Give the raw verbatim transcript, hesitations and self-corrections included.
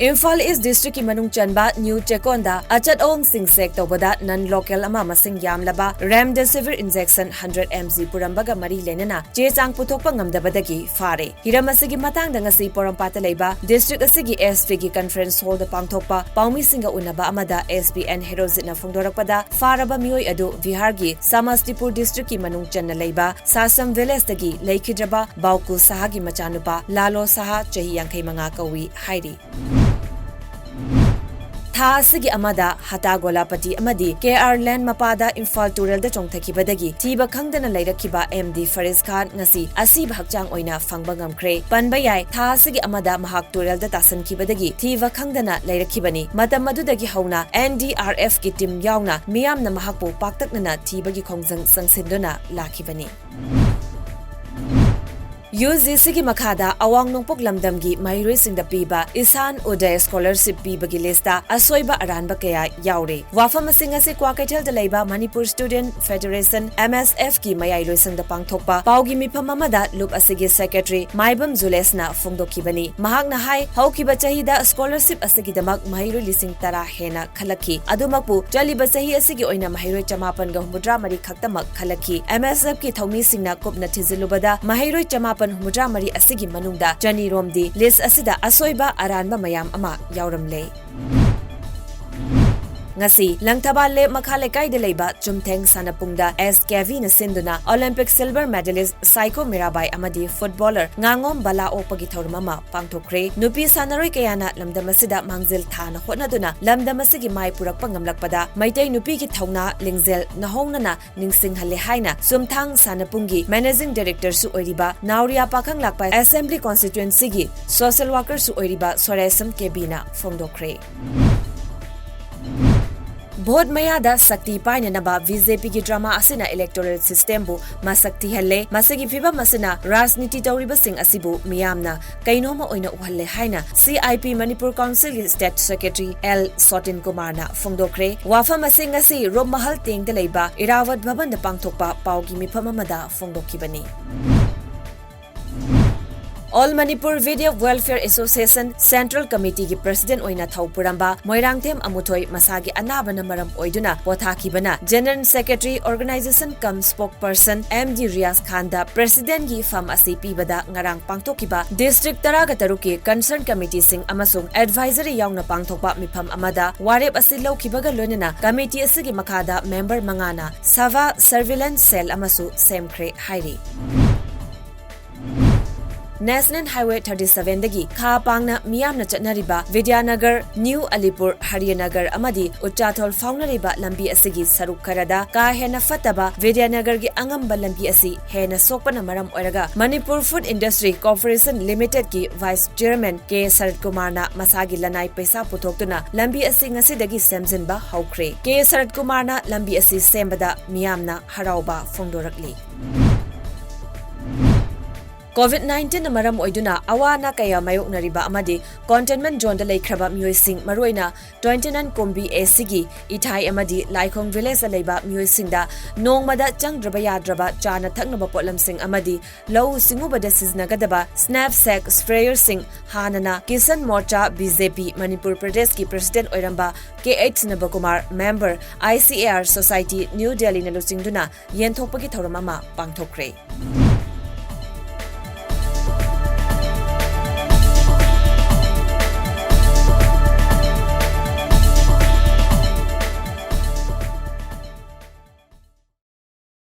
ꯏꯝꯐꯥꯜ ꯏꯁ ꯗꯤꯁꯇ꯭ꯔꯤꯛꯀꯤ ꯃꯅꯨꯡ ꯆꯟꯕ ꯅ꯭ꯌꯨ ꯆꯦꯀꯣꯟꯗ ꯑꯆꯠ ꯑꯋꯣꯡꯁꯤꯡ ꯆꯦꯛ ꯇꯧꯕꯗ non local ꯑꯃ ꯃꯁꯤꯡ ꯌꯥꯝꯂꯕ remdesivir injection hundred M G ꯄꯨꯔꯝꯕꯒ ꯃꯔꯤ ꯂꯩꯅꯅ ꯆꯦ ꯆꯥꯡ ꯄꯨꯊꯣꯛꯄ ꯉꯝꯗꯕꯗꯒꯤ ꯐꯥꯔꯦ꯫ ꯍꯤꯔꯝ ꯑꯁꯤꯒꯤ ꯃꯇꯥꯡꯗ ꯉꯁꯤ ꯄꯣꯔꯣꯝꯄꯥꯠꯇ ꯂꯩꯕ district ꯑꯁꯤꯒꯤ S P ꯒꯤ conference hall ꯗ ꯄꯥꯡꯊꯣꯛꯄ ꯄꯥꯎꯃꯤꯁꯤꯡꯒ ꯎꯅꯕ ꯑꯃꯗ S P N ꯍꯦꯔꯣꯖꯤꯠꯅ ꯐꯣꯡꯗꯣꯔꯛꯄꯗ, ꯐꯥꯔꯕ ꯃꯤꯑꯣꯏ ꯑꯗꯨ ꯕꯤꯍꯥꯔꯒꯤ ꯁꯃꯁꯇꯤꯄꯨꯔ district ꯀꯤ ꯃꯅꯨꯡ ꯆꯟꯅ ꯂꯩꯕ ꯁꯥꯁꯝ village ꯇꯒꯤ ꯂꯩꯈꯤꯗ꯭ꯔꯕ ꯕꯥꯎꯀꯨ ꯁꯍꯥꯒꯤ ꯃꯆꯥꯅꯨꯄꯥ ꯂꯥꯂꯣ ꯁꯍꯥ, ꯆꯍꯤ ꯌꯥꯡꯈꯩ ꯃꯉꯥ ꯀꯧꯏ ꯍꯥꯏꯔꯤ꯫ ꯊꯥ ꯑꯁꯤꯒꯤ ꯑꯃꯗ ꯍꯇꯥ ꯒꯣꯂꯥꯄꯇꯤ ꯑꯃꯗꯤ K R Lane ꯃꯄꯥꯗ ꯏꯝꯐꯥꯜ ꯇꯨꯔꯦꯜꯗ ꯆꯣꯡꯊꯈꯤꯕꯗꯒꯤ ꯊꯤꯕ ꯈꯪꯗꯅ ꯂꯩꯔꯛꯈꯤꯕ M D ꯐꯔꯤꯁ ꯈꯥꯟ ꯉꯁꯤ ꯑꯁꯤꯕ ꯍꯛꯆꯥꯡ ꯑꯣꯏꯅ ꯐꯪꯕ ꯉꯝꯈ꯭ꯔꯦ꯫ ꯄꯟꯕ ꯌꯥꯏ, ꯊꯥ ꯑꯁꯤꯒꯤ ꯑꯃꯗ ꯃꯍꯥꯛ ꯇꯨꯔꯦꯜꯗ ꯇꯥꯁꯟꯈꯤꯕꯗꯒꯤ ꯊꯤꯕ ꯈꯪꯗꯅ ꯂꯩꯔꯛꯈꯤꯕꯅꯤ꯫ ꯃꯇꯝ ꯑꯗꯨꯗꯒꯤ ꯍꯧꯅ N D R F ꯀꯤ team ꯌꯥꯎꯅ ꯃꯤꯌꯥꯝꯅ ꯃꯍꯥꯛꯄꯨ ꯄꯥꯛꯇꯛꯅꯅ ꯊꯤꯕꯒꯤ ꯈꯣꯡꯖꯪ ꯆꯪꯁꯤꯟꯗꯨꯅ ꯂꯥꯛꯈꯤꯕꯅꯤ꯫ U G C ꯒꯤ ꯃꯈꯥꯗ ꯑꯋꯥꯡ ꯅꯣꯡꯄꯣꯛ ꯂꯝꯗꯝꯒꯤ ꯃꯍꯩꯔꯣꯏꯁꯤꯡꯗ ꯄꯤꯕ ꯏꯁꯥꯟ ꯎꯗꯌ scholarship ꯄꯤꯕꯒꯤ list ꯇ ꯑꯁꯣꯏꯕ ꯑꯔꯥꯟꯕ ꯀꯌꯥ ꯌꯥꯎꯔꯦ꯫ ꯋꯥꯐꯝ ꯑꯁꯤꯡ ꯑꯁꯤ ꯀ꯭ꯋꯥꯀꯩꯊꯦꯜꯗ ꯂꯩꯕ Manipur Student Federation, M S F ꯀꯤ ꯃꯌꯥꯏ ꯂꯣꯏꯁꯪꯗ ꯄꯥꯡꯊꯣꯛꯄ ꯄꯥꯎꯒꯤ ꯃꯤꯐꯝ ꯑꯃꯗ ꯂꯨꯞ ꯑꯁꯤꯒꯤ secretary ꯃꯥꯏꯕꯝ ꯖꯨꯂꯦꯁꯅ ꯐꯣꯡꯗꯣꯛꯈꯤꯕꯅꯤ꯫ ꯃꯍꯥꯛꯅ ꯍꯥꯏ, ꯍꯧꯈꯤꯕ ꯆꯍꯤꯗ scholarship ꯑꯁꯤꯒꯤꯗꯃꯛ ꯃꯍꯩꯔꯣꯏ ꯂꯤꯁꯤꯡ ꯇꯔꯥ ꯍꯦꯟꯅ ꯈꯜꯂꯛꯈꯤ꯫ ꯑꯗꯨꯃꯛꯄꯨ ꯆꯠꯂꯤꯕ ꯆꯍꯤ ꯑꯁꯤꯒꯤ ꯑꯣꯏꯅ ꯃꯍꯩꯔꯣꯏ ꯆꯃꯥꯄꯟꯒ ꯍꯨꯝꯐꯨꯇꯔꯥ ꯃꯔꯤ ꯈꯛꯇꯃꯛ ꯈꯜꯂꯛꯈꯤ꯫ M S F ꯀꯤ ꯊꯧꯃꯤꯁꯤꯡꯅ ꯀꯨꯞꯅ ꯊꯤꯖꯤꯜꯂꯨꯕꯗ ꯃꯍꯩꯔꯣꯏ ꯆꯃꯥꯄꯟ ꯍꯨꯝꯐꯨꯇꯔꯥ ꯃꯔꯤ ꯑꯁꯤꯒꯤ ꯃꯅꯨꯡꯗ ꯆꯅꯤ ꯔꯣꯝꯗꯤ list ꯑꯁꯤꯗ ꯑꯁꯣꯏꯕ ꯑꯔꯥꯟꯕ ꯃꯌꯥꯝ ꯑꯃ ꯌꯥꯎꯔꯝꯂꯦ꯫ ꯉꯁꯤ ꯂꯪꯊꯕꯥꯜ ꯂꯦꯛ ꯃꯈꯥ ꯂꯩꯀꯥꯏꯗ ꯂꯩꯕ ꯆꯨꯝꯊꯦꯡ ꯁꯥꯟꯅꯄꯨꯡꯗ S K V ꯅ ꯁꯤꯟꯗꯨꯅ Olympic silver medalist ꯁꯥꯏꯈꯣ ꯃꯤꯔꯥꯕꯥꯏ ꯑꯃꯗꯤ footballer ꯉꯥꯉꯣꯝ ꯕꯂꯥ ꯑꯣꯛꯄꯒꯤ ꯊꯧꯔꯝ ꯑꯃ ꯄꯥꯡꯊꯣꯛꯈ꯭ꯔꯦ꯫ ꯅꯨꯄꯤ ꯁꯥꯟꯅꯔꯣꯏ ꯀꯌꯥꯅ ꯂꯝꯗꯝ ꯑꯁꯤꯗ ꯃꯥꯡꯖꯤꯜ ꯊꯥꯅ ꯍꯣꯠꯅꯗꯨꯅ ꯂꯝꯗꯝ ꯑꯁꯤꯒꯤ ꯃꯥꯏ ꯄꯨꯔꯛꯄ ꯉꯝꯂꯛꯄꯗ ꯃꯩꯇꯩ ꯅꯨꯄꯤꯒꯤ ꯊꯧꯅꯥ ꯂꯤꯡꯖꯦꯜ ꯅꯧꯍꯧꯅꯅ ꯅꯤꯡꯁꯤꯡꯍꯜꯂꯦ ꯍꯥꯏꯅ ꯆꯨꯝꯊꯥꯡ ꯁꯥꯟꯅꯄꯨꯡꯒꯤ managing director ꯁꯨ ꯑꯣꯏꯔꯤꯕ ꯅꯥꯎꯔꯤꯌꯥ ꯄꯥꯈꯪꯂꯥꯛꯄ assembly constituency ꯒꯤ social worker ꯁꯨ ꯑꯣꯏꯔꯤꯕ ꯁꯣꯔꯦꯁꯝ ꯀꯦꯕꯤꯅ ꯐꯣꯡꯗꯣꯛꯈ꯭ꯔꯦ꯫ ꯚꯣꯠ ꯃꯌꯥꯗ ꯁꯛꯇꯤ ꯄꯥꯏꯅꯅꯕ B J P ꯒꯤ drama ꯑꯁꯤꯅ electoral system ꯕꯨ ꯃꯁꯛ ꯊꯤꯍꯜꯂꯦ꯫ ꯃꯁꯤꯒꯤ ꯐꯤꯚꯝ ꯑꯁꯤꯅ ꯔꯥꯖꯅꯤꯇꯤ ꯇꯧꯔꯤꯕꯁꯤꯡ ꯑꯁꯤꯕꯨ ꯃꯤꯌꯥꯝꯅ ꯀꯩꯅꯣꯝꯃ ꯑꯣꯏꯅ ꯎꯍꯜꯂꯦ ꯍꯥꯏꯅ C I P Manipur Council ꯒꯤ state secretary L ꯁꯣꯇꯤꯟ ꯀꯨꯃꯥꯔꯅ ꯐꯣꯡꯗꯣꯛꯈ꯭ꯔꯦ꯫ ꯋꯥꯐꯝ ꯑꯁꯤ ꯉꯁꯤ ꯔꯣꯝ ꯃꯍꯜ ꯇꯦꯡꯗ ꯂꯩꯕ ꯏꯔꯥꯋꯠ ꯚꯕꯟꯗ ꯄꯥꯡꯊꯣꯛꯄ ꯄꯥꯎꯒꯤ ꯃꯤꯐꯝ ꯑꯃꯗ ꯐꯣꯡꯗꯣꯛꯈꯤꯕꯅꯤ꯫ All Manipur Vidya Welfare Association Central Committeeꯒꯤ President ꯑꯣꯏꯅ ꯊꯧ ꯄꯨꯔꯝꯕ ꯃꯣꯏꯔꯥꯡꯊꯦꯝ ꯑꯃꯨꯊꯣꯏ ꯃꯁꯥꯒꯤ ꯑꯅꯥꯕꯅ ꯃꯔꯝ ꯑꯣꯏꯗꯨꯅ ꯄꯣꯊꯥꯈꯤꯕꯅ General Secretary Organization cum Spokesperson M D Riyaz ꯈꯥꯟꯗ Presidentꯒꯤ ꯐꯝ ꯑꯁꯤ ꯄꯤꯕꯗ ꯉꯔꯥꯡ ꯄꯥꯡꯊꯣꯛꯈꯤꯕ District ꯇꯔꯥꯒ ꯇꯔꯨꯛꯀꯤ Concern Committeeꯁꯤꯡ ꯑꯃꯁꯨꯡ Advisory ꯌꯥꯎꯅ ꯄꯥꯡꯊꯣꯛꯄ ꯃꯤꯐꯝ ꯑꯃꯗ ꯋꯥꯔꯦꯞ ꯑꯁꯤ ꯂꯧꯈꯤꯕꯒ ꯂꯣꯏꯅꯅ committee ꯑꯁꯤꯒꯤ ꯃꯈꯥꯗ member ꯃꯉꯥꯅ ꯁꯚꯥ Surveillance Cell ꯑꯃꯁꯨ ꯁꯦꯝꯈ꯭ꯔꯦ ꯍꯥꯏꯔꯤ꯫ National Highway thirty sevenꯗꯒꯤ ꯈꯥ ꯄꯥꯡꯅ ꯃꯤꯌꯥꯝꯅ ꯆꯠꯅꯔꯤꯕ ꯕꯤꯗ꯭ꯌꯥꯅꯒꯔ, ꯅ꯭ꯌꯨ ꯑꯂꯤꯄꯨꯔ, ꯍꯔꯤꯌꯥꯅꯒꯔ ꯑꯃꯗꯤ ꯎꯆꯥꯊꯣꯜ ꯐꯥꯎꯅꯔꯤꯕ ꯂꯝꯕꯤ ꯑꯁꯤꯒꯤ ꯁꯔꯨꯛ ꯈꯔꯗ ꯀꯥ ꯍꯦꯟꯅ ꯐꯠꯇꯕ ꯕꯤꯗ꯭ꯌꯥꯅꯒꯔꯒꯤ ꯑꯉꯝꯕ ꯂꯝꯕꯤ ꯑꯁꯤ ꯍꯦꯟꯅ ꯁꯣꯛꯄꯅ ꯃꯔꯝ ꯑꯣꯏꯔꯒ Manipur Food Industry Corporation Limitedꯀꯤ Vice Chairman ꯀꯦ ꯁꯔꯠ ꯀꯨꯃꯥꯔꯅ ꯃꯁꯥꯒꯤ ꯂꯅꯥꯏ ꯄꯩꯁꯥ ꯄꯨꯊꯣꯛꯇꯨꯅ ꯂꯝꯕꯤ ꯑꯁꯤ ꯉꯁꯤꯗꯒꯤ ꯁꯦꯝꯖꯤꯟꯕ ꯍꯧꯈ꯭ꯔꯦ꯫ ꯀꯦ ꯁꯔꯠ ꯀꯨꯃꯥꯔꯅ ꯂꯝꯕꯤ ꯑꯁꯤ ꯁꯦꯝꯕꯗ ꯃꯤꯌꯥꯝꯅ ꯍꯔꯥꯎꯕ ꯐꯣꯡꯗꯣꯔꯛꯂꯤ꯫ COVID nineteenꯅ ꯃꯔꯝ ꯑꯣꯏꯗꯨꯅ ꯑꯋꯥ ꯑꯅꯥ ꯀꯌꯥ ꯃꯥꯌꯣꯛꯅꯔꯤꯕ ꯑꯃꯗꯤ Containment Zoneꯗ ꯂꯩꯈ꯭ꯔꯕ ꯃꯤꯑꯣꯏꯁꯤꯡ, ꯃꯔꯨꯑꯣꯏꯅ twenty nine ꯀꯨꯝꯕꯤ ACꯒꯤ ꯏꯊꯥꯏ ꯑꯃꯗꯤ ꯂꯥꯏꯈꯣꯡ Villageꯗ ꯂꯩꯕ ꯃꯤꯑꯣꯏꯁꯤꯡꯗ ꯅꯣꯡꯃꯗ ꯆꯪꯗ꯭ꯔꯕ ꯌꯥꯗ꯭ꯔꯕ ꯆꯥꯅ ꯊꯛꯅꯕ ꯄꯣꯠꯂꯝꯁꯤꯡ ꯑꯃꯗꯤ ꯂꯧꯎ ꯁꯤꯡꯎꯕꯗ ꯁꯤꯖꯤꯟꯅꯒꯗꯕ Knapsack Sprayerꯁꯤꯡ ꯍꯥꯟꯅꯅ Kisan Morcha BJP ꯃꯅꯤꯄꯨꯔ ꯄ꯭ꯔꯗꯦꯁꯀꯤ President ꯑꯣꯏꯔꯝꯕ K H Nabakumar, Member, I C A R Society, New Delhiꯅ ꯂꯨꯆꯤꯡꯗꯨꯅ ꯌꯦꯟꯊꯣꯛꯄꯒꯤ ꯊꯧꯔꯝ ꯑꯃ ꯄꯥꯡꯊꯣꯛꯈ꯭ꯔꯦ꯫